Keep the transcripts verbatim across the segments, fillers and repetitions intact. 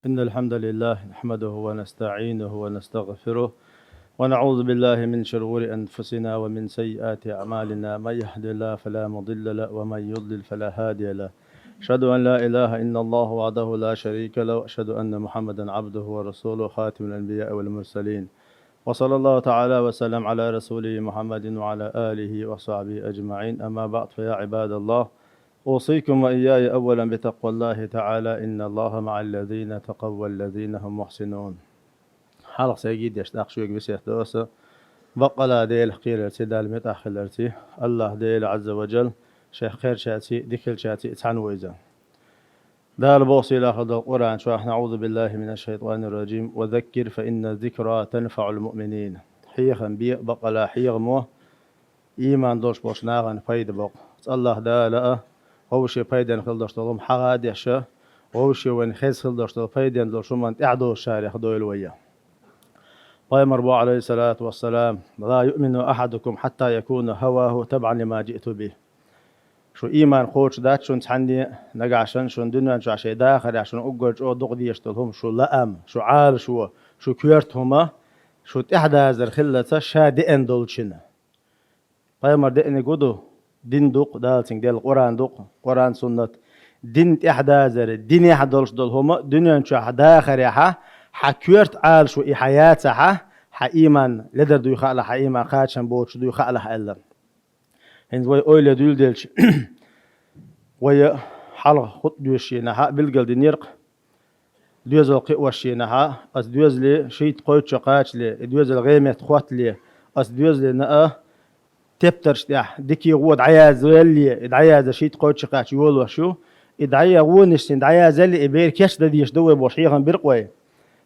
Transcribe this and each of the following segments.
إن الحمد لله نحمده ونستعينه ونستغفره، ونعوذ بالله من شرور أنفسنا ومن سيئات أعمالنا. من يهد الله فلا مضل له، ومن يضلل فلا هادي له. أشهد أن لا إله إلا الله وحده لا شريك له، وأشهد أن محمدا عبده ورسوله، خاتم الأنبياء والمرسلين. وصلى الله تعالى وسلم على رسوله محمد وعلى آله وصحبه أجمعين. أما بعد، فيا عباد الله، أوصيكم وإياي أولا بتقوى الله تعالى، إن الله مع الذين اتقوا والذين هم محسنون. Хьалха сайгий деш, тӀаккха шуьга весет до аса, баккъала Делах кхерарций, Далла муьтӀахь хиларций, АллахӀ Дела Ӏазза ва Джалла шайх кхерчарций, дика хилчарций цхьана ву иза. Дала боху сийлахь долу Къуръан чохь: «أعوذ بالله من الشيطان الرجيم. وذكر فإن الذكرى تنفع المؤمنين». Хьехам бе, баккъала хьехамо, ийман долуш болчу нахана пайда боккху. АллахӀ Дала а вовше пайденна хила долуш долу хӀума хьагӀ а деш, вовше вайна хеза хила долуш долу пайденна долуш хӀуманна тӀаьхьадозучарех дойла вай. Пайхамар боху, Ӏалайхиссалату вассалам: «لا يؤمن أحدكم حتى يكون هواه تبعا لما جئت به». Шу ийман кхочуш дац шуна цхьанне а, нагахь санна шуна дуьнен чохь шайн дахарехь шуна уггар чӀогӀа дукха дезаш долу хӀума, шу лаам, шу Ӏалашо, шу коьрта хӀума, шу тӀаьхьадазар хиллалца ша деана долчунна. Пайхамар деаниг хӀун ду? Дин ду-кх, Дала цуьнга делла Къуръан ду-кх, Къуръан, суннат. Дин тӀаьхьадазар, динехь долуш долу хӀума, дуьнен чохь дахарехьа, хьан коьрта Ӏалашо и хьан яцахьа, хьан ийман ледар дуй хаалахь, хьан ийман кхачам боцуш дуй хаалахь аьлла. ХӀинца вай ойла дуьйладелча, вай хьалха хутба доьшучу дийнахьа билгалдинера-кх, доьзал кхиош дийнахьа, аса доьзале шийтта-кхойтта шо кхачале, и доьзал гӀеметта хӀоттале, аса доьзале наа тептарш тӀехь дикий гӀо дӀаязъелле, и дӀаязъяр шийтта-кхойтта шо кхача йолош ю, и дӀаян гӀонаш цуьнан дӀаязъелле, и бер кечдан дезаш ду вай бохуш хьехам бира-кх вай.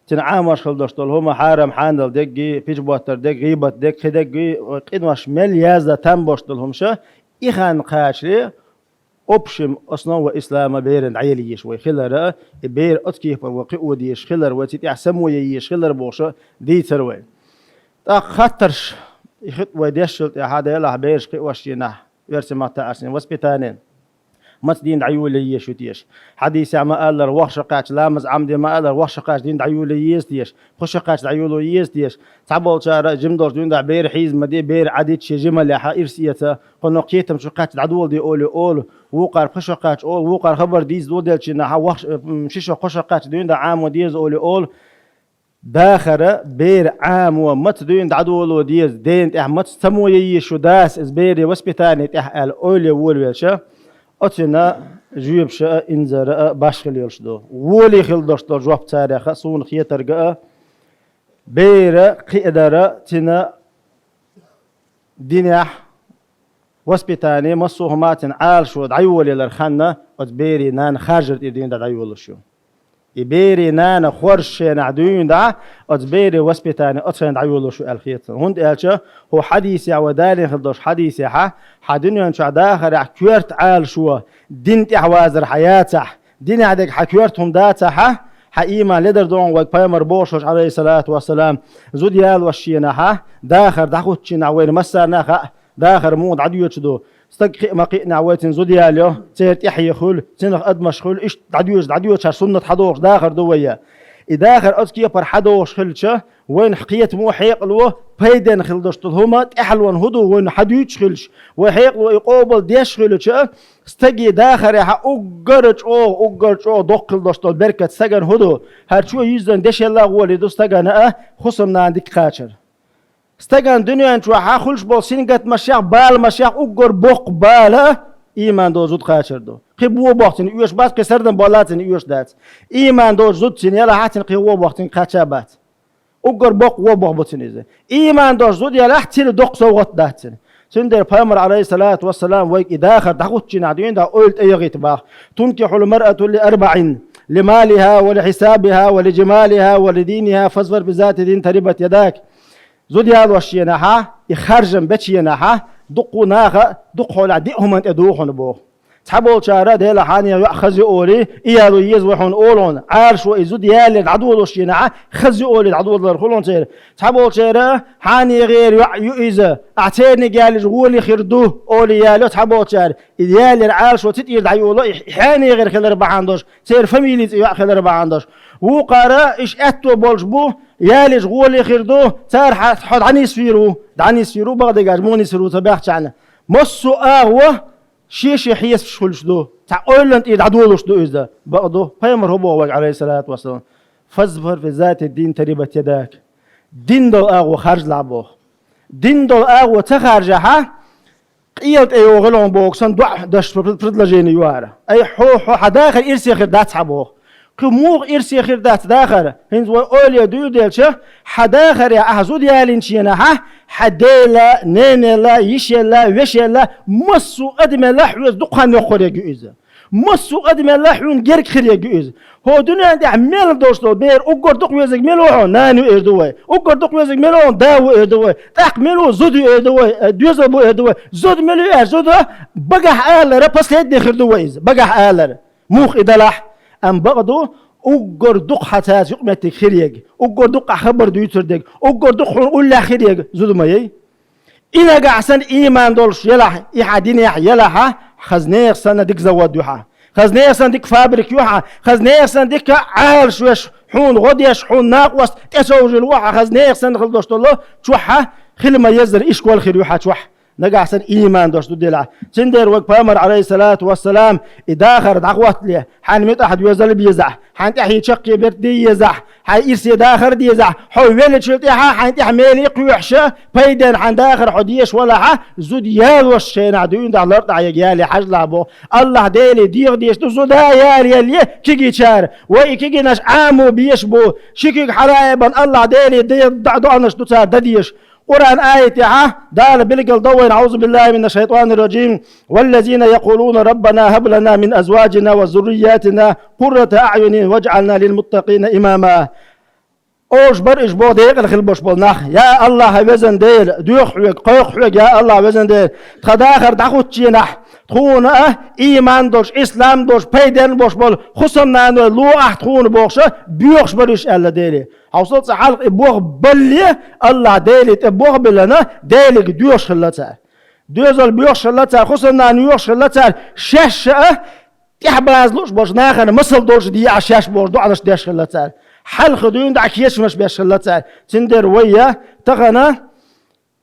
Цуьнан Ӏамош хила долуш долу хӀума, хьарам-хьанал дерг, пича-боттар дерг, гӀийбат дерг, кхин дерг, къинош мел яздан там болуш долу хӀумаш, и хан кхачале, общем, основа ислама беран дӀаяла езаш вай хилар а, и бер оцу кепара вай кхио дезаш хилар, вай цу тӀехь само ян езаш хилар бохуш дийцар вай. ТӀаккха хаттарш, и хи-, вай дешчул тӀаьхьа делахь бераш кхиош дийнахь, оьрсийн маттахь аьлча воспитание. Маца дийна дӀайолае езаш ю теша? Хьадисехь ма-аллара, вахша кхаьчча, ламаз Ӏамаде ма-аллара, вахша кхаьчча дийна дӀайолае еза теша? Пхи шо кхаьчча дӀайолае еза теша? Цхьаболчара жима долуш дуьйна дӀа бер хьийза ма де, бер Ӏадитча, жималехьа, ирс эца, кхунах кхетам чу кхаьчча дӀадоладе олий олу, вукхара пхи шо кхаьчча олу, вукхара хабар дийца доладелча дийнахьа вахша, м, ши шо, кхо шо кхаьчча дуьйна дӀа Ӏамо деза олий олу. Дахара бер Ӏамо маца дуьйна дӀадоло деза, дена тӀехь маца само ян езаш ю дас иза бере воспитание тӀехь аьлла ойла е волавелча, оцуьнан жоьпаш а, инзара а башха хила йолуш ду. Волий хила долуш долу жоп царех а, суна хетарга а, бер кхиадара цуьнан динехь воспитание, массо а хӀума цуьнан Ӏалашо дӀайолаялар ханна оцу берийн нана харжар тӀера дуьйна дӀа дӀайолуш ю. И берийн нана хоржучу хенахь дуьйна дӀа оцу берийн воспитание оцу хенахь дӀайолуш ю аьлла хета суна. ХӀунда аьлча хӀокху хьадисехь, вай далийна хила долуш хьадисехьа, хьан дуьнен чохь дахарехь коьрта Ӏалашо, дин тӀехь вазар хьан яцахь, динехь дерг хьан коьрта хӀума дацахьа, хьан ийман ледар догӀу вайга пайхамар бохуш, Ӏалайхиссалату вассалам, зуда ялош шенахьа, дахар дӀахӀуттучу хенахь вайна массарна а хаьа, дахар муха дӀадоьдуш ду. Стаг кхиа ма-кхиънехь вай цуьнан зуда ялайо, церан тӀаьхье хуьлу, цуьнах адамаш хуьлу, иштта дӀадоьдуш, дӀадоьдуш хьара суннат хьадохуш дахар ду вай. И дахар оцу кепара хьадохуш хилча, вайна кхетамо, хьекъало, пайденна хила долуш долу хӀума, тӀаьхьалонна хӀун ду вайна хьадуьйцуш хилча, вай хьекъало и къобал деш хилча, стаге дахарехьа уггар а чӀогӀа, уггар а чӀогӀа доккха хила долуш долу беркат стагана хӀун ду? ХӀара чу йуьззина дешелла а гӀоле ду стагана а хӀусамнана дика кхачар. Стагана дуьнен чохь хьан хуьлуш болу сингаттамашех, баламашех уггар боккха бала а ийман долу зуда кхачар ду. Кхин бо бохцина оьшу бац, кхин сардам боллацина оьшу дац. Ийман долчу зуда цуьнан ялахьа, цуьнан кхин вон бохцина кхача а бац. Уггар боккха вон бохбу цуьнан иза. Ийман долчу зуда ялахь, цуьнан доккха совгӀат дац цуьнан. Цуьнан дера пайхамар, Ӏалайхиссалату вассалам, вайга и дахар дӀахӀуттучу хенахь дуьйна дӀа ойла тӀеяхийта баха: «تنكح المرأة لأربع: لمالها ولحسابها ولجمالها ولدينها فاظفر بذات الدين تربت يداك». Зуда ялош шенахьа, и харжам бечу хенахьа, дуккха наха а, дуккха хьолехь диъ хӀуманна тӀе духу хьуна боху. Цхьаболчара, Дела, хьанех йоӀ хаза ю олий, и яло еза вай хьуна олун, Ӏалашо и зуда ялале дӀадолалуш енахьа, хаза ю олий дӀадолалар хулун церан. Цхьаболчара, хьанехера йоӀ ю иза, ахь церниг ялийча гӀоли хир ду олий ялайо цхьаболчара. И ялалера Ӏалашо цу тӀера дӀайола, и хьанехера хилар бахьана долуш, церан фамилица йоӀ хилар бахьана долуш. Вукхара, иша аьтто болуш бу, ялийча гӀоли хир ду, цара хьа-, хьо дӀанисвийр ву, дӀанисвийр ву, бакъдерг аьлча, муха нисвийр ву ца баьхчарна. Массо а агӀо шен-шен хьесапаш хуьлуш ду, цхьа ойланна тӀера дӀадолуш ду иза. Бакъду, пайхамар хӀун боху вайга, Ӏалайхиссалату вассалам: «Фазфар би зати ддин тарибат ядак». Дин долу агӀо харжалахь боху. Дин долу агӀо ца харжахьа, къела тӀе йогӀу гӀелгӀун боху сан доӀа даш пред-, предложение юхьара. Ай, хьо, хьо хьан дахар ирсе хир дац хьан боху. Кху муха ирсе хир дац дахар? ХӀинца вай ойла дуьйладелча, хьан дахаре ахьа зуда ялийначу хенахьа, хьан дела, ненела, йишелла, вешелла, массо а адамелла хьоьца дукха хан йоккхур ю иза. Массо а адамелла хьуна герга хир ю иза. ХӀо дуьнен тӀехь мел долуш долу бер уггар дукха везиг мила ву хьо, нана ю эр ду вай. Уггар дукха везиг мила ву, да ву эр ду вай. ТӀаккха мила ву, зуда ю эр ду вай, э, доьзал бу эр ду вай. Зуда мила ю аьлча, зуда багахь алара последний хир ду вай иза. Багахь алара. Муха и далахь? Амма бакъ ду, уггар дукха хьан цаьрца юкъаметтиг хир ег, уггар дукха хабар дуьйцур дег, уггар дукха хьуна уллехь хир ег, зуда ма яй. И нагахь санна ийман долуш елахь, и хьан динехь елахьа, хаза нехан санна дика завод ю хьан. Хаза нехан санна дика фабрика ю хьан. Хаза нехан санна дика Ӏалашвеш, хьуна гӀо деш, хьуна накъост тӀесовжийла ву хьан. Хаза нехан санна хила долуш долу чохь хьан хила ма еззара ишкол хир ю хьан чохь. Нагахь санна ийман долуш ду делахь. Цундела вайга пайхамар, Ӏалайхиссалату вассалам, и дахар дӀахӀоттале, хьайна муьтӀахь доьзал безахь, хьайна тӀаьхье чаккхе берд де езахь, хьайн ирсе дахар дезахь, хьо веллачул тӀаьхьа хьайна тӀехь меле кхоьхьуша, пайденна хьан дахар хьо дезаш валахьа, зуда ялош шайнахь дуьйна дахь лартӀахь яга яле хьажалахь боху. Аллахь Деле дегӀ деш ду зуда ялаялле кигичара. Вай и кигинаш Ӏамо беш бу. Ши киг хьалаайбан Аллахь Деле де-, доӀанаш ду цара дан деш. Къуръан аятехьа Дала билгал до вайна: «أعوذ بالله من الشيطان الرجيم. والذين يقولون ربنا هب لنا من أزواجنا وذرياتنا قرة أعين واجعلنا للمتقين إماما». Олуш бара уьш боху декъала хила бош болу нах: «Я Аллахь, везан Дела, доьху хьоьга, кхойкху хьоьга, я Аллахь, везан Дела, тхан дахар дӀахӀуттучу хенахь, тхуна а ийман долуш, ислам долуш, пайденна бош болу хӀусамнаной ло ахь тхуна», – бохуша, боьхуш бара уьш аьлла Деле. Хьовсал цкъа хьалха и боху балле, Аллахь Деле тӀе боху биллана, Делига доьхуш хилла цара. Доьзал боьхуш хилла цара, хӀусамнана йоьхуш хилла цара, шаьш а тӀехь база лууш болчу нахана масал долуш деа шаьш бохуш доӀанаш деш хилла цара. Хьалха дуьйна дӀа кечамаш беш хилла цара. Цундела вай а тахана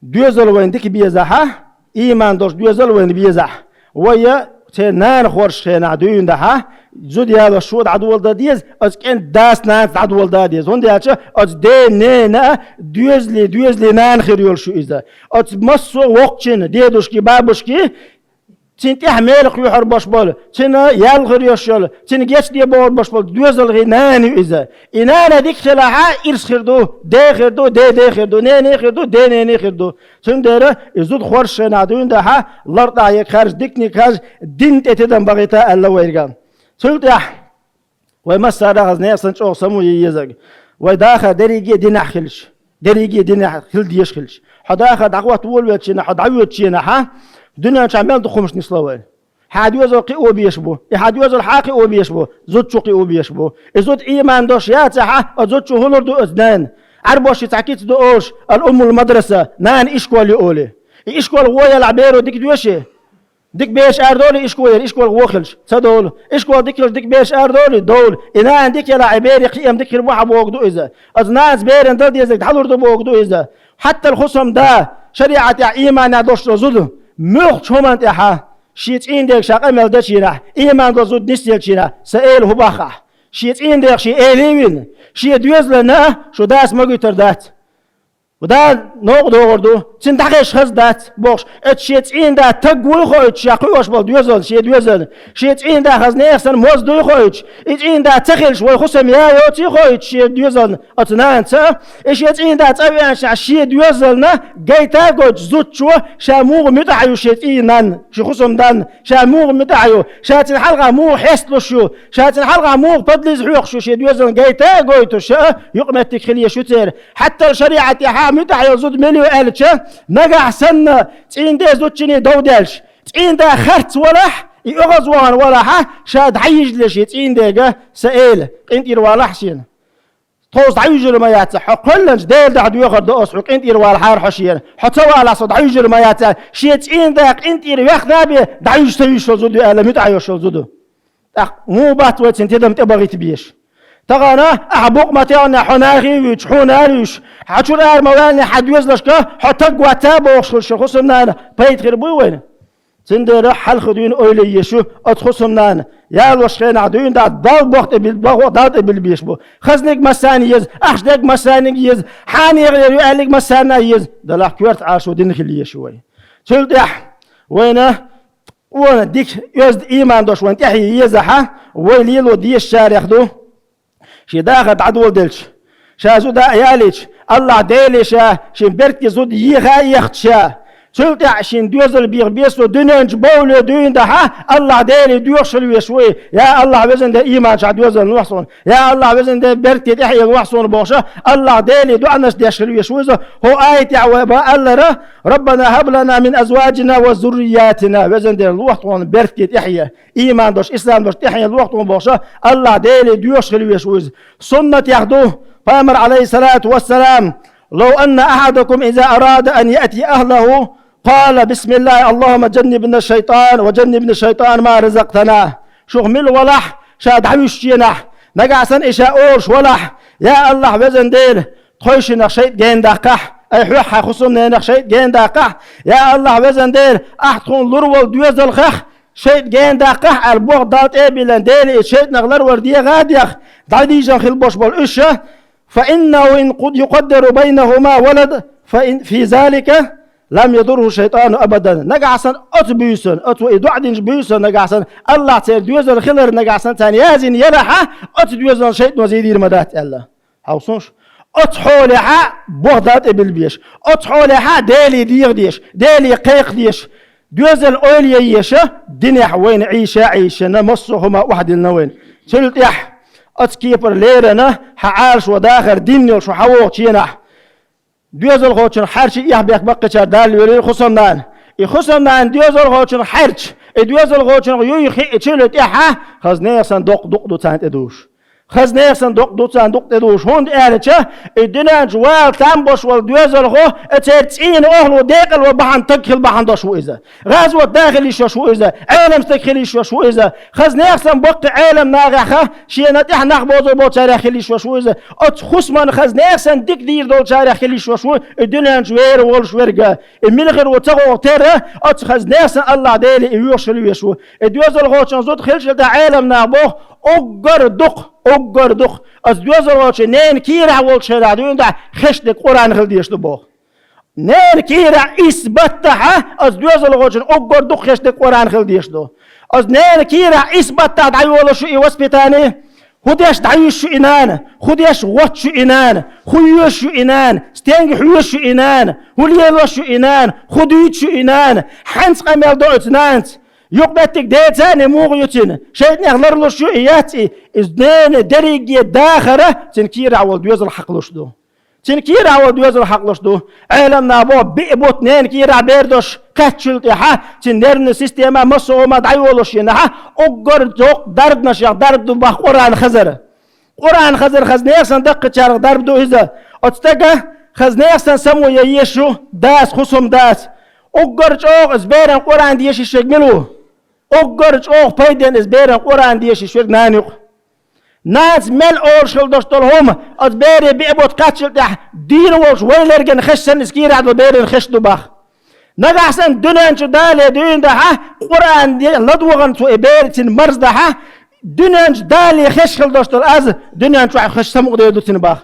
доьзал вайна дика безахьа, ийман долуш доьзал вайна безахь. Вай а церан нана хоршучу хенахь дуьйна дахьа, зуда ялош шу дӀадоладан деза, оцу кӀентан дас-нанас дӀадоладан деза. ХӀунда аьлча оцу ден-нена а доьзале, доьзале нана хир йолуш ю иза. Оцу массо а воккхачун, дедушки, бабушки, цуьнан тӀехь мела кхоьхьур бош болу, цуьнан ял хир йолуш йолу, цуьнан гечде богӀур бош болу доьзалгӀий нана ю иза. И нана дика хилахьа, ирс хир ду, де хир ду, де де хир ду, нене хир ду, де нене хир ду. Цундела и зуда хоршучу хенахь дуьйна дахьа, лартӀахь яга харжа, диканиг харжа, дин тӀе тидам бахийта аьлла вайга. Цул тӀаьхьа вай массара а хаза нехан санна чӀогӀа самуе езарг. Вай дахар дерриге а динехь хилча, дерриге а динехь хила дезаш хилча. Хьо дахар дӀахӀотта волавелча хьо дӀавоьдучу хенахьа, дуьнен чохь мел дукха хӀуманаш нисло вай. Хьан доьзал кхио беш бу, и хьан доьзал хьан кхио беш бу, зудчо кхио беш бу. И зуда ийман долуш яцахьа, оцу зудчо хӀун лур ду оцу нана? Ӏарбоша цхьа кица ду олуш, ал-уммул мадраса, нана ишкол ю олий. И ишкол гӀо елахь беро дика доьший? Дика бераш арадовлий ишколера, ишкол гӀо хилча? Ца довлу. Ишкол дика хилча дика бераш арадовлий? Довлу. И нана дика елахь, и берийн кхиам дика хир бу хьан бохург ду иза. Оцу нанас берана дан дезарг дӀалур ду бохург ду иза. Хьаттал хӀусам да, шариӀатехь ийманехь долуш долу зуда, муьлххачу хӀуманна тӀехьа, шен цӀийнан дега ша къамел дечу хенахь, ийман долу зуда нисъелчу хенахь, сан эла хӀун боху ахь? Шен цӀийнан дега шен элий вина, шен доьзална а шу дас магуьйтур дац. Ва да новкъа догӀур ду, цуьнан дӀахезаш хаза дац, бохуш, оцу шен цӀийнан да таг вуй хоуьйтуш, ша кхуьош болу доьзална, шен доьзална, шен цӀийнан да хаза нехан санна моз дуй хоуьйтуш, и цӀийнан да ца хилча, вай хӀусам я йоций хоуьйтуш шен доьзална, оцу нанца а, и шен цӀийнан да цӀа веанчохь шен доьзална гайта а гойтуш зудчо, ша муха муьтӀахь ю шен цӀийнан нанна, шен хӀусамнанна, ша муха муьтӀахь ю, ша цуьнан хьалха муха хьесталуш ю, ша цуьнан хьалха муха подлиза хьоькхуш ю, шен доьзална гайта а гойтуш а, юкъаметтиг хила езаш ю церан. Хьаттал шариӀатехьа муьтӀахь йолу зуда мила ю аьлча, нагахь санна цӀийнан де зудчуьнца дов даьлча, цӀийнан да харц валахь, И оьгӀаз вахана валахьа, ша дӀайижале шен цӀийнан дега, са эла, къинтӀера валахьа шена. Тховса дӀайижар ма яц, хьо кхоьллинчу Делан дуьхьа доьхур ду ас, хьо къинтӀера валахьара хьо шена. Хьо ца валахь, со дӀайижар ма яц аьлла, шен цӀийнан да къинтӀера ваьхна бен, дӀайижа ца йиш йолу зуда ю аьлла, муьтӀахь йолуш йолу зуда ю. ТӀаккха муха бац вай цуьнан тидам тӀебахийта безаш? Тахана ахьа букъ ма тоьхнехь, хьо нахе а вуьйцуш, хьуна ара а вуьйцуш, хьан чуьра ара ма ваьллинехь, хьан доьзалшка хьо таг вац а бохуш хилча, хӀусамнана пайда хир буй вайна? Цундела хьалха дуьйна ойла е езаш ю оцу хӀусамнана. Ялош хенахь дуьйна дахь Далла боху тӀе бил-, боху Далла тӀе билла безаш бу. Хазниг массарна еза, ахча дерг массарниг еза, хьанехалера ю аьллиг массарна еза. Делахь коьрта Ӏалашо дина хила езаш ю вай. Цул тӀаьхьа вайна Вон дика, оьзда ийман долуш вайн тӀаьхье езахьа, вай лело дезачарех ду. Шен дахар дӀадоладелча, ша зуда а ялийча, Аллахь Деле ша шен беркате зуда еха а ехча ша, цул тӀаьхьа шен доьзал беха бесо дуьнен чу бовле дуьйна дахьа, Аллахь Деле доьхуш хила веш вуй: «Я Аллахь, везан Дела, ийман чохь доьзал лохь суна. Я Аллахь, везан Дела, беркате тӀаьхье лохь суна», – бохуша, Аллахь Деле доӀанаш деш хила веш ву иза. ХӀо аятехь вай бан аллара: «Раббана хаб лана мин азваджина ва зурриятина». Везан Дела, лохь тхуна беркате тӀаьхье, ийман долуш, ислам долуш тӀаьхье лохь тхуна бохуша, Аллахь Деле доьхуш хила веш ву иза. Суннатехь ду, Пайхамар, алейхиссалату вассалам: «Лав анна ахадакум иза арада ан яти ахлаху, къала: бисмиллахи, Аллахумма джаннибна шайтан ва джаннибна шайтан ма разактана». Шух мила валахь, ша дӀавуьжучу хенахь, нагахь санна и ша олуш валахь: «Я Аллахь, везан Дела, тхойшинах шайтӀа гена даккхахь, ай хьоьх хьан хӀусамненах шайтӀа гена даккхахь, я Аллахь, везан Дела, ахь тхуна лур волу доьзалхах шайтӀа гена даккхахь», – аьлла, боху Далла тӀе а биллина, Деле и шайтӀанах ларвар дегӀа а дегӀ, дӀадийжан хила бош болу уьш, «фа иннаху ин къуд-, юкъаддару байнахума валад, фа ин фи залика лам ядурру шайтану абадан». Нагахь санна оцу буьйсан, оцу и доӀа динчу буьйсан нагахь санна, Аллахь церан доьзал хилар нагахь санна царна язйина елахьа, оцу доьзална шайтӀано зийдийр ма дац аьлла. Хьовсуш, оцу хьолехьа боху Далла тӀе билбеш, оцу хьолехьа Деле дегӀа деш, Деле кхайкха деш, доьзал ойла ян еша, динехь вайна Ӏийша а Ӏийшина, массо а хӀума охьадиллина вайна. Цул тӀаьхьа оцу кепара леррина хьан Ӏалашо дахар дина йолуш хьан вогӀучу хенахь, доьзалхочун хьаьрча эхь-бехк баккхичара далла велира хӀусамнана. И хӀусамнана доьзалхочун хьаьрча, и доьзалхочун юй хиъча, чуьра тӀаьхьа хаза нехан сан доккха дукъ ду царна тӀедуш. Хаза нехан сан доккха ду царна дукъ тӀедуш. ХӀунда аьлча, и дуьнен чу вала там бош волу доьзалхо, и церан цӀийнан охьало декъал ван бахьана таг хила бахьана дош ву иза. ГӀазот да хила йиш йош ву иза, Ӏелам стаг хила йиш йош ву иза. Хаза нехан сан баккхий Ӏелам нахехьа, шена тӀехь нах бозо болчарех хила йиш йош ву иза. Оцу хӀусаман хаза нехан сан дика дийр долчарех хила йиш йош ву, и дуьнен чу вер волуш верга. И мила хир ву ца гӀо терра, оцу хаза нехан сан Аллахь Деле и воьхуш хила веш ву. И доьзалхочун зуда хилча тӀе Ӏелам нах боху, уггар дукха, уггар дукха. Оцу доьзалхочун ненан кийрахь волчу хенахь дуьйна тӀехь хешниг Къуръан хила деш ду боху. Ненан кийрахь исс баттахьа, оцу доьзалхочун уггар дукха хешниг Къуръан хила деш ду. Оцу ненан кийрахь исс баттахь дӀайолуш ю и воспитание, хӀун деш дӀайуьйш ю и нана, хӀун деш гӀоттуш ю и нана, хӀун йоьш ю и нана, стенга хьоьшуш ю и нана, хӀун лелош ю и нана, хӀун дуьйцуш ю и нана, хьаьнца къамел до оцу нанца, юкъаметтиг деца а не муха ю цуьнан, шайтӀанех ларлуш ю и яц и, иза ненан дерриге дахара цуьнан кийрахь волу доьзал хьакхалуш ду. Цуьнан кийрахь волу доьзал хьакхалуш ду. Ӏелам нах боху, биъ бутт ненан кийрахь бер долуш кхаьччул тӀаьхьа, цуьнан нервный система массо а хӀума дӀайолуш йинахьа, уггар доккха дарбанашех дарба ду боху Къуръан хазар. Къуръан хазар хаза нехан сан даккхачарах дарба ду иза. Оцу стага хаза нехан сан само ян езаш ю дас, хӀусамдас. Уггар чӀогӀа иза беран Къуръан дешаш верг мила ву? Уггар чӀогӀа пайденна иза беран Къуръан дешаш верг нана ю-кх. Нанас мел олуш хила долуш долу хӀума, оцу бере биъ бутт кхаьччул тӀаьхьа дийна волчу вайлерган хезаш санна, иза кийрахь долу беран хезаш ду боху. Нагахь санна дуьнен чу Дале дуьйна дахьа, Къуръан де-, ладогӀарна цо и бер цуьнан марздахьа, дуьнен чу Дале хезаш хила долуш долу аз дуьнен чохь хезаш самукъаде ду цуьнан боху.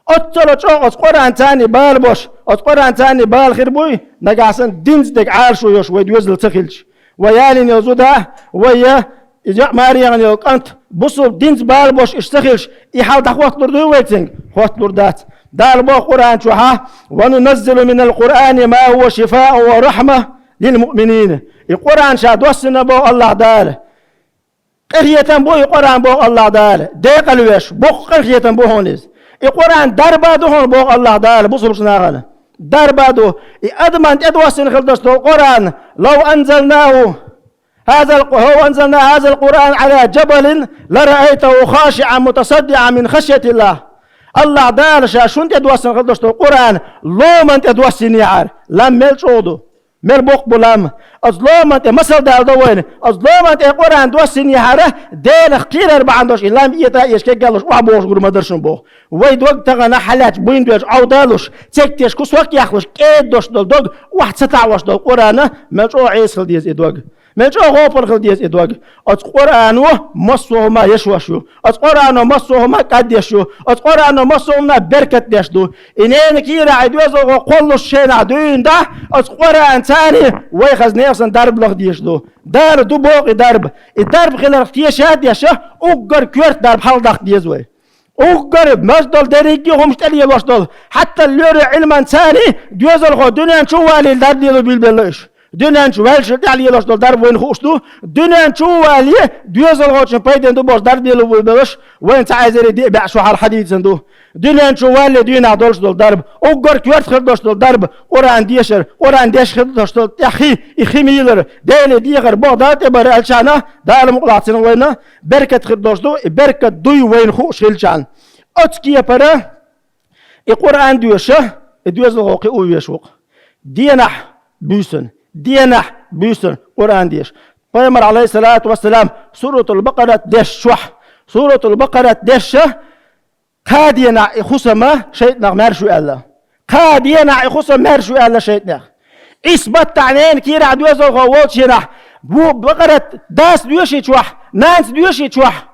Оццула чӀогӀа оцу Къуръанца царний бала бош, оцу Къуръанца царний бала хир буй, нагахь санна динца дерг Ӏалашо йолуш вай доьзал ца хилча. Вай ялийна йолу зуда, вай я, иза йоӀ марехьа йолу кӀант, бусулба динца бала бош иштта ца хилча, и хьал дӀахӀотталур дуй вай цуьнга? ХӀотталур дац. Дала боху Къуръан чохьа: «Ва нуназзилу минал Къуръани ма хӀуа шифаун ва рахьма лил муъминин». И Къуръан ша доссина боху Аллахь Дала. Къинхетам бу и Къуръан боху Аллахь Дала. Декъал веш, боккха къинхетам бу хьуна иза. И Къуръан дарба ду хьуна боху Аллахь Дала бусулбачу нахана. Дарба ду. И адаман тӀедоссина хила долуш долу Къуръан, лав анзалнаху هذا الق-، هو أنزلنا هذا القرآن على جبل لرأيته خاشعا متصدعا من خشية الله. Аллахь Дала ша шун тӀе доссина хила долуш долу Къуръан ломан тӀе доссинехьара, лам мел чӀогӀа ду, мел боккха бу лам. Оцу ломан тӀе масал даладо вайна. Оцу ломан тӀе Къуръан доссинехьара, Делах кхерар бахьана долуш и лам этӀа а еш кеггалуш охьабохуш гур ма дара шуна боху. Вай дог тахана хьалаьцча буйна доьжна Ӏовдалуш, цегтеш кусок яхлуш, кӀеда долуш долу дог охьа ца таӀош долу Къуръана, мел чӀогӀа Ӏеса хила деза и дог. Мел чӀогӀа гӀопал хила деза и дог. Оцу Къуръано массо а хӀума ешош ю. Оцу Къуръано массо а хӀума кӀаддеш ю. Оцу Къуръано массо а хӀуманна беркат деш ду. И ненан кийрахь и доьзалхо кхоллалуш шайнахь дуьйна дахь, оцу Къуръан царний вай хаза нехан дарба лаха дезаш ду. Дала ду боху и дарба. И дарба хиларх теша а теша, уггар коьрта дарба хьаладаккха деза вай. Уггар маж долу дерриге а хӀумаш тӀе лелош долу, хьатта лоьро Ӏилман царний доьзалхо дуьнен чу а валийла дарба лело билбелла уьш. Дуьнен чу ваьллачул тӀаьхьа лелош долу дарба вайна хууш ду. Дуьнен чу а вале, доьзалхочун пайденна ду бохуш дарба лело вуй белаш, вайна цхьа эзаре диъ бӀе шо хьалха хьадийцина ду. Дуьнен чу валле дуьйнахь долуш долу дарба, уггар коьрта хир долуш долу дарба, Къуръан дешар, Къуръан деш хир долуш долу тӀехь хи, и хи мийлар, Деле дехар, боху Дала тӀе бара аьллачарна, Дала мукъалахь цунах вайна беркат хир долуш ду, и беркат дуй вайна хууш хилчарна. Оцу кепара и Къуръан доьша, и доьзалхо кхио веш ву-кх. Денахь буьйсанна, денахь буьйсанна Къуръан деша. Пайхамар, Ӏалайхиссалату вассалам, Суратул Бакъарат дешчохь, Суратул Бакъарат дешша, кхаа денахь и хӀусама шайтӀанах маьрша ву аьлла. Кхаа денахь и хӀусам маьрша ву аьлла шайтӀанах. Ис баттахь ненан кийрахь доьзалхо волчу хенахь, бу Бакъарат дас доьшичохь, нанас доьшичохь,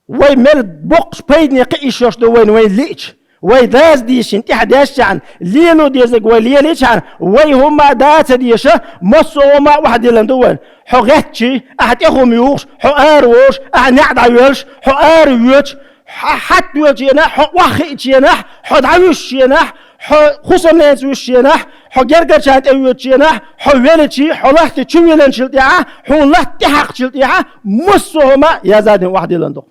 вай мел боккхачу пайдане кхиийш йолуш ду вайна, вайна лиъча. Вай дас дийшина тӀаьхьа дешчарна, лело дезарг вай лелийчарна, вай хӀумма а да ца деша, массо а хӀумма а охьадиллина ду вайна. Хьо гӀеттачий, ахьа тӀе хӀума юхуш, хьо ара волуш, ахьа неӀ дӀайоьллуш, хьо ара воьдуш, хьо хьатта воьлчу хенахь, хьо охьахиъчу хенахь, хьо дӀавуьссучу хенахь, хьо хӀусамненца вуьссучу хенахь, хьо гергарчарна тӀе воьдучу хенахь, хьо веллачий, хьо латта чу виллинчул тӀаьхьа, хьуна латта тӀе хьаькхчул тӀаьхьа, массо а хӀума а язадина охьадиллина ду.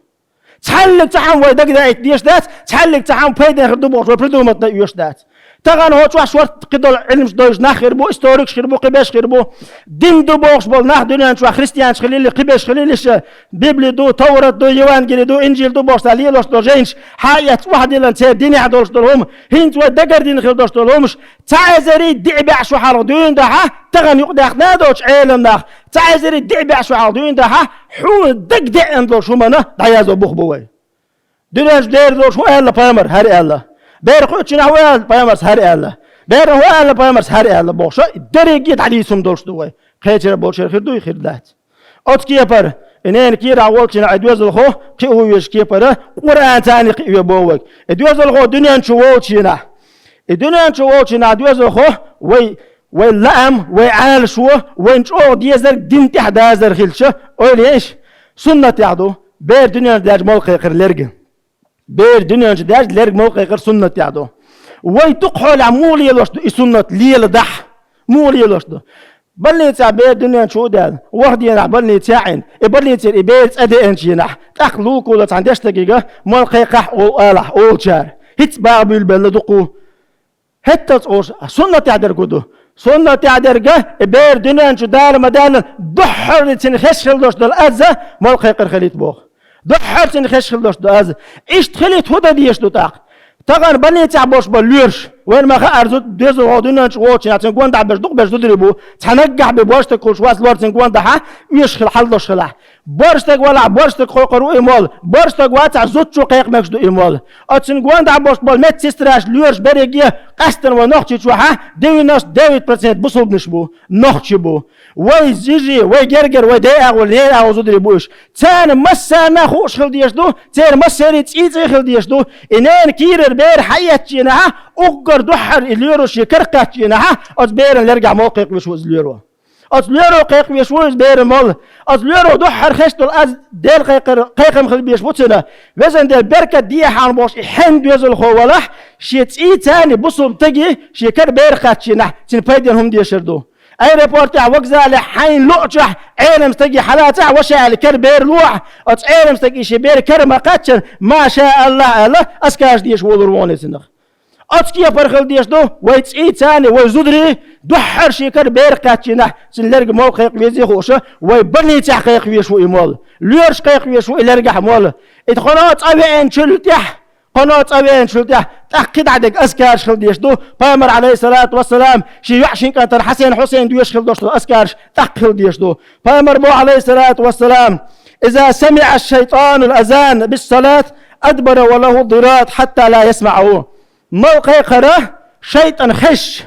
Цхьаьллиг цхьа хӀума вай дагадаийта дезаш дац, цхьаьллиг цхьа хӀума пайдехир ду бохуш вай придумать дан оьшуш дац. Тахана хӀокху чохь шорта кхидолу Ӏилмаш дойуш нах хир бу, историкаш хир бу, кхиберш хир бу. Дин ду бохуш болу нах дуьнен чохь христианаш хилийла, кхиберш хилийла, иштта Библи ду, Таврат ду, Евангели ду, Инжил ду бохуш цара лелош долу жайнаш, хьаэцна охьадиллина церан динехь долуш долу хӀума, хӀинца вай дагардина хир долуш долу хӀумаш, цхьа эзарий диъ бӀе шо хьалха дуьйна дахьа, тахана юкъадаьхна а доцуш Ӏелам нах, цхьа эзарий диъ бӀе шо хьалха дуьйна дахьа, хьуна дагадеана долуш хӀуманна дӀаязо бух бу вай. Дуьнен чу дера долуш хӀун аьлла пайхамар, хӀара аьлла. Бер кхуьучу нах хӀун аьлла пайхамарс, хӀара аьлла. Беран хӀун аьлла пайхамарс, хӀара аьлла бохуша, дерриге а дӀадийца хӀума долуш ду вай. Кхечара болчеран хир дуй, хир дац. Оцу кепара, и ненан кийрахь волчу хенахь и доьзалхо кхио веш кепара, Къуръан царний кхио боху вайга. И доьзалхо дуьнен чу волчу хенахь. И дуьнен чу волчу хенахь доьзалхо вай, вай лаам, вай Ӏалашо, вайна чӀогӀа дезарг дин тӀехь дазар хилча, ойла еш, суннатехь ду, бер дуьнен чу даьлча молла кхайкхар лерга. Бер дуьнен чу даьлча лерга молла кхайкхар суннатехь ду. Вай дукха хьолехь муха лелош ду и суннат леладахь? Муха лелош ду? Больницехь бер дуьнен чу а даьлла, ворхӀ денахь больницехь а Ӏийна, и больницера и бер цӀа деанчу хенахь, тӀаккха лулкула цхьана деш стагига, молла кхайкхахь олу алахь, олучара. ХӀинца багӀа буьйлабелла дукха ву. ХӀетталц олуш, суннатехь дерг хӀун ду? Суннатехь дерг, и бер дуьнен чу дала ма-даьллина, дуьххьара цуьнан хезаш хила долуш долу аз молла кхайкхар хилийта боху. Дуьххьара цуьнан хезаш хила долуш ду аз. Иштта хилийта хӀун дан дезаш ду тӀаккха? Тахана больницехь болуш болу лоьраш, вайна ма хаара, зуда доьзалхо дуьнен чу волчу хенахь цуьнан гондахь берш дукха берш зударий бу, цхьа наггахь бен борштаг хуьлуш вац лор цуьнан гондахьа, оьшуш хила хьалдолуш хилахь. Борштаг валахь, борштаг кхойкхур ву и молла, борштаг вацахь, зудчо кхайкха мегаш ду и молла. Оцу цуьнан гондахь болуш болу медсестраш, лоьраш берриге а къаьстина вай Нохчийчохьа девяносто девять процент бусулбанаш бу, нохчий бу. Вай йижи, вай гергара, вай ден агӀор, ненан агӀор зударий бу уьш. Царна массарна а хууш хила дезаш ду, церан массеран а цӀий-цӀий хила дезаш ду. И ненан кийрара бер хьаэцчу хенахьа, уггар дуьххьара и лоьро шен кара кхаьччу хенахьа, оцу беран лергахь молла кхайкха веш ву иза лоьро. Оцу лоьро кхайкха веш ву иза беран молла. Оцу лоьро дуьххьара хезаш долу аз Делан кхайкхар, кхайкхам хила безаш ву цуьнан. Везан Дела, беркат дехьа бохуш, и хьенан доьзалхо валахь, шен цӀий царний, бусулба стагий шен кара бер кхаьччу хенахь, цуьнан пайденна хӀума дешар ду. Аэропортехь, вокзалехь, хьайна луъучохь Ӏелам стаге хьалацахь, ваша аьлла, кара бер лохьа, оцу Ӏелам стаге шен бер кара ма кхаьччина, ма ша Аллахь аьлла, аскараш деша волур ву хьуна цунах. Оцу кепара хила дезаш ду вай цӀийцани, вай зударий, дуьххьара шекара бер кхаьччинехь, цуьнан лерга молла кхайкха везий хууш, вай больницехь кхайкха везаш ву и молла, лоьраш кхайкха везаш ву и лергахь молла. И тхуна цӀа веанчул тӀехь, кхуна цӀа веанчул тӀехь, тӀаккха кхидӀа дерг азкараш хила дезаш ду. Пайхамар, алейхиссалату вассалам, шен йоӀ шин кӀантана Хьасен-Хьусейн доьшуш хила долуш долу азкараш тӀаккха хила дезаш ду. Пайхамар боху, алейхиссалату вассалам: «Иза самиӀа шайтанул азан бис-салат, адбара ва лаху дират хьатта ла ясмаӀу». Молла кхайкхара шайтӀан хезча,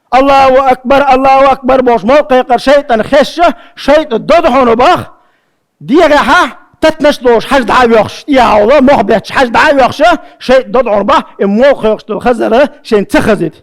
«Аллаху акбар, Аллаху акбар» бохуш, молла кхайкхара шайтӀан хезча, шайтӀа додо хьуна бах, дегӀехьа татнаш долуш хьажа дӀа а воьхуш, тӀехьа хьовла, мох бетташ хьажа дӀа а воьхуш, шайтӀа додо хьуна бах, и молла кхайкхаш долу хазар шайна ца хазийта.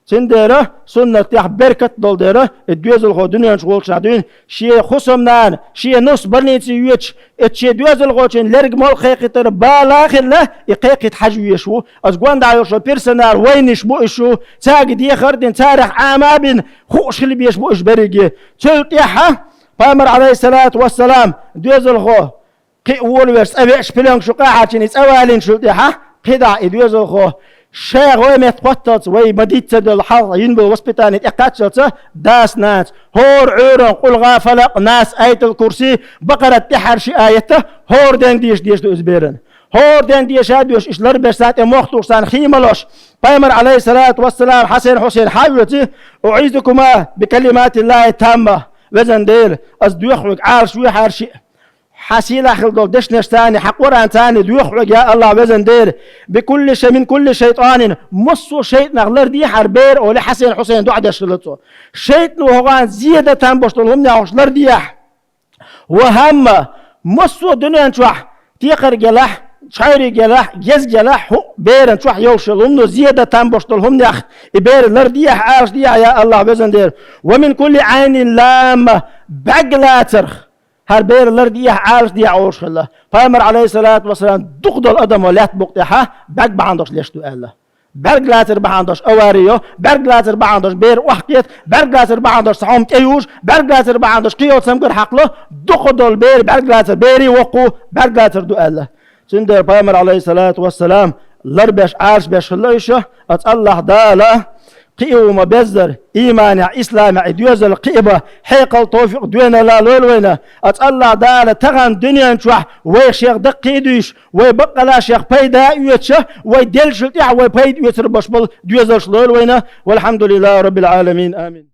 Цундела суннатехь беркат долу дела, и доьзалхо дуьнен чу волчохь дуьйна, шен хӀусамнана, шен нус больнице йоьдуш, и шен доьзалхочун лерга молла кхайкхийтар бала а хилла, и кхайкхийта хьажа везаш ву. Аса гонаха йолуш персонал вайнаш бу уьш шу, цаьрга дехар а дина, царах Ӏама а бина, хууш хила безаш бу уьш берриге. Цул тӀаьхьа Пайхамар, алейхиссалату вассалам, доьзалхо кхин а волавеш, цӀа веъаш, пленка чу къахьарчийна и цӀа валийначул тӀаьхьа, кхидӀа и доьзалхо, ша гӀой метта кхотталц, вай ма-дийццара долу хьалха йина болу воспитание тӀекхаччалца, дас-нанас, хӀора Ӏуьйранна къулгӀа, фалакъ, нас, аятал курси, бакъарат тӀаьххьара ши аят, хӀора ден деша дезаш ду иза берана. ХӀора ден деша а доьшуш, иштта ларбеш царна тӀе мох тухуш, царна хи малош, Пайхамар, алейхиссалату вассалам, Хьасен-Хьусейн хьа а воьций: «УӀизукума бикалиматиллахи тамма». Везан Дела, аса доьху хьоьга Ӏалашвехьара шиъ, хьан сийлахь хила долу дешнашца а, хьан Къуръанца а доьху хьоьга, я АллахӀ, везан Дела, бикулли шай-, мин кулли шайтанин, массо а шайтӀанах лардехьара бер, олий Хьасен-Хьусейн доӀа деш хилла цо. ШайтӀано хӀокхарна зен дан там беш долу хӀуманех уьш лардехьа. Ва хӀамма, массо а дуьнен чохь, текхарг елахь, чхьаьриг елахь, гезг елахь, хӀуъа беран чохь йолуш йолу хӀумано зен дан там беш долу хӀуманех и бер лардехьа, Ӏалашдехьа, я АллахӀ, везан Дела. Ва мин кулли Ӏайнин ламма, бӀаьрг лацарх хӀара бер лардехьа, Ӏалашдехьа олуш хилла. Пайхамар, алейхиссалату вассалам, дукха долу адамо лаьтта букъа тӀехьа бӀаьрг бахьана долуш леш ду аьлла. БӀаьрг лацар бахьана долуш авари йо, бӀаьрг лацар бахьана долуш бер охьакхета, бӀаьрг лацар бахьана долуш цхьа хӀума тӀеюжу, бӀаьрг лацар бахьана долуш кхин йолу цамгар хьакхало, дукха долу бер бӀаьрг лацар, берийн воккхо бӀаьрг лацар ду аьлла. Цундела Пайхамар, алейхиссалату вассалам, ларбеш, Ӏалашбеш хилла уьш, аса АллахӀ Дала кхио ма беззара, ийманехь, исламехь и доьзал кхиабан хьекъал, товфикъ, доьналла лойла вайна. Аса АллахӀ Дала тахана дуьнен чохь вайх шех даккхийдуьйш, вай баккъала шех пайда а оьцуша, вай деллачул тӀаьхьа вай пайда оьцур беш болу доьзалш лойла вайна. Валхьамдулиллахи Раббил Ӏаламин. Амин.